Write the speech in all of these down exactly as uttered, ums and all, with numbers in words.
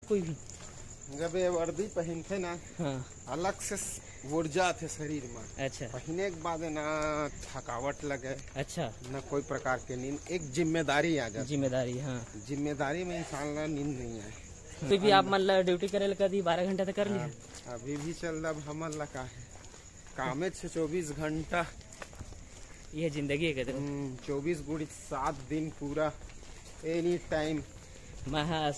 कोई भी। जब ये वर्दी पहिनथे ना, हाँ। अलग से ऊर्जा आथे शरीर में। अच्छा। पहिने के बाद ना थकावट लगे, अच्छा। न कोई प्रकार के नींद, एक जिम्मेदारी आ जाती। जिम्मेदारी, हाँ। जिम्मेदारी में इंसान ला नींद नहीं आए। तो भी आप मन ला ड्यूटी करे ला कदी बारह घंटा तक कर लिया? हाँ, अभी भी चल रहा, अब हमन ला का है, कामे छे चौबीस घंटा। ये जिंदगी है कहते। हम्म, चौबीस गुणित सात दिन पूरा, एनी टाइम। महा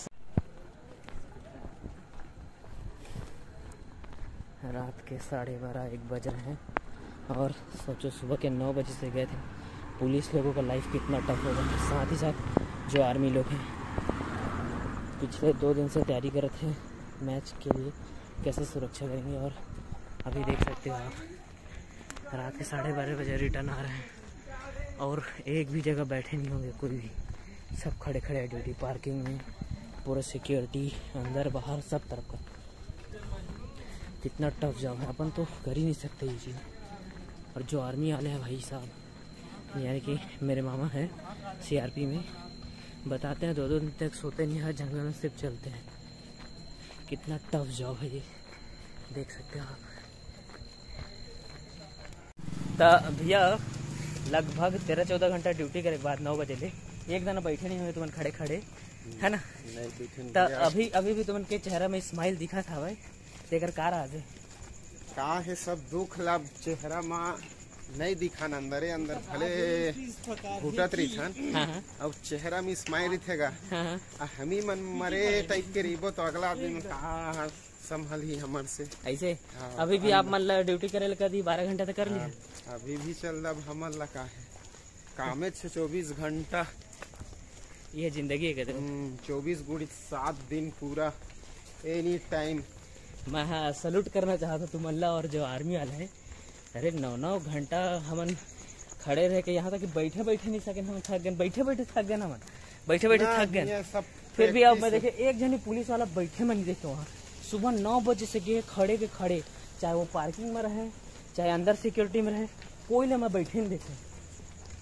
रात के साढ़े बारह, एक बज रहे हैं और सोचो, सुबह के नौ बजे से गए थे। पुलिस लोगों का लाइफ कितना टफ होगा, साथ ही साथ जो आर्मी लोग हैं, पिछले दो दिन से तैयारी करत हैं मैच के लिए, कैसे सुरक्षा करेंगे। और अभी देख सकते हो आप, रात के साढ़े बारह बजे रिटर्न आ रहे हैं और एक भी जगह बैठे नहीं होंगे कोई भी, सब खड़े खड़े हैं ड्यूटी पार्किंग में, पूरा सिक्योरिटी अंदर बाहर सब तरफ का। कितना टफ जॉब है, अपन तो कर ही नहीं सकते ये चीज़। और जो आर्मी वाले हैं भाई साहब, यानी कि मेरे मामा हैं सीआरपी में, बताते हैं दो दो दिन तक सोते नहीं हैं, जंगल में सिर्फ चलते हैं। कितना टफ जॉब है ये, देख सकते हो आप। त भैया, लगभग तेरह चौदह घंटा ड्यूटी करे के बाद नौ बजे ले एक दाना बैठे नहीं हुए तुमन खड़े खड़े, है ना? नहीं बैठे त भैया। अभी, अभी भी तुमन के चेहरा में स्माइल दिखत हवय, तेकर का राज है? का है, सब दुख ला चेहरा मा नहीं दिखान, अंदरे अंदर भले घुटत रहिथन, हाँ, हाँ। अब चेहरा में स्माइल रहिथेगा। हाँ, हाँ। आ हमी मन मरे टाइप के रहिबो तो अगला आदमी मन का संभल ही हमन से। ऐसे? हाँ, अभी भी आप मन ला ड्यूटी करे ला कदी बारह घंटा तक कर लिया? हाँ, अभी भी चल रहा, अब हमन ला का है, कामे छे चौबीस घंटा। ये जिंदगी है कहते। हम्म, चौबीस गुणित सात दिन पूरा, एनी टाइम। मैं, हाँ, सल्यूट करना चाहता हूँ तुमन ला और जो आर्मी वाला है। अरे, नौ नौ घंटा हमन खड़े रह के, यहाँ तक कि बैठे बैठे नहीं सके, हम थक गए, बैठे बैठे थक गए हमन, बैठे बैठे ना, थक गए। ये सब फिर भी अब मैं practice है। देखे, एक जनी पुलिस वाला बैठे में नहीं देखे वहाँ। सुबह नौ बजे से गए खड़े के खड़े, चाहे वो पार्किंग में रहे, चाहे अंदर सिक्योरिटी में रहे, कोई ले मैं बैठे नहीं देखे।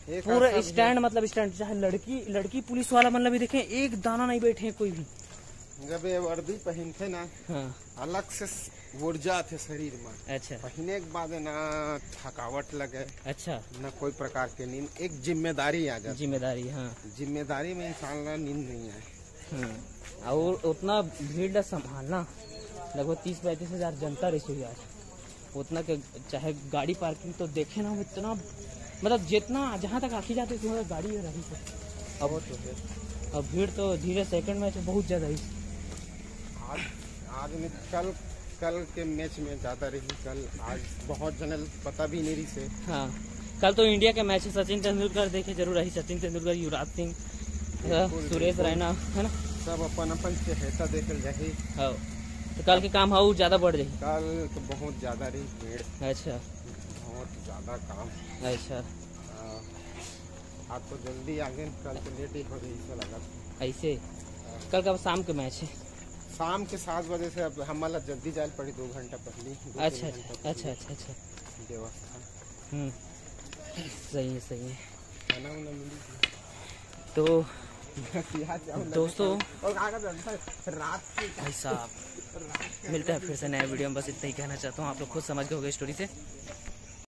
एक पूरा ऐसा भी स्टैंड, है। मतलब स्टैंड, चाहे लड़की, लड़की पुलिस वाला मतलब भी देखे, एक दाना नहीं बैठे हैं कोई भी। जब ये वर्दी पहिनथे ना, हाँ। अलग से ऊर्जा आथे शरीर में। अच्छा। पहिने के बाद ना थकावट लगे, अच्छा। न कोई प्रकार के नींद, एक जिम्मेदारी आ जाती। जिम्मेदारी, हाँ। जिम्मेदारी में इंसान ला नींद नहीं आए। हम्म। और उतना भीड़ ला संभालना, लगभग तीस पैंतीस हजार जनता रही यार, उतना के चाहे गाड़ी पार्किंग तो देखे ना, इतना, मतलब, जितना, जहाँ तक आँखी जाती थी, वहाँ गाड़ी रही थी। अब, वो तो है। अब भीड़ तो धीरे सेकंड में तो बहुत ज़्यादा ही। आज, आज में कल, कल के मैच में ज़्यादा रही, कल, आज बहुत जनल पता भी नहीं रही से। हाँ, कल तो इंडिया के मैच है, सचिन तेंदुलकर देखे जरूर रही, सचिन तेंदुलकर, युवराज सिंह, बिल्कुल, सुरेश बिल्कुल। रैना, है ना? सब अपन अपन चहेता देखल जाही। हाँ, तो कल के काम और ज़्यादा बढ़ जाही। कल तो बहुत ज़्यादा रही भीड़। अच्छा। बहुत ज़्यादा काम। अच्छा। हाँ, आज तो जल्दी आ गए, कल तो लेट ही हो गई, ऐसा लगा। ऐसे? हाँ। कल का शाम के मैच है? शाम के सात बजे से। अब हमारा जल्दी जाए पड़ी, दो घंटा पहले, दो तीन अच्छा, घंटा पहले। अच्छा, अच्छा, अच्छा। व्यवस्था। हम्म, सही है, सही है। खाना उना मिली थी। तो बस यार, जाओ ना। दोस्तों, और कहाँ का था? रात के भाई साहब, मिलते हैं फिर से नए वीडियो में। बस इतना ही कहना चाहता हूँ, आप लोग खुद समझ गए होंगे स्टोरी से।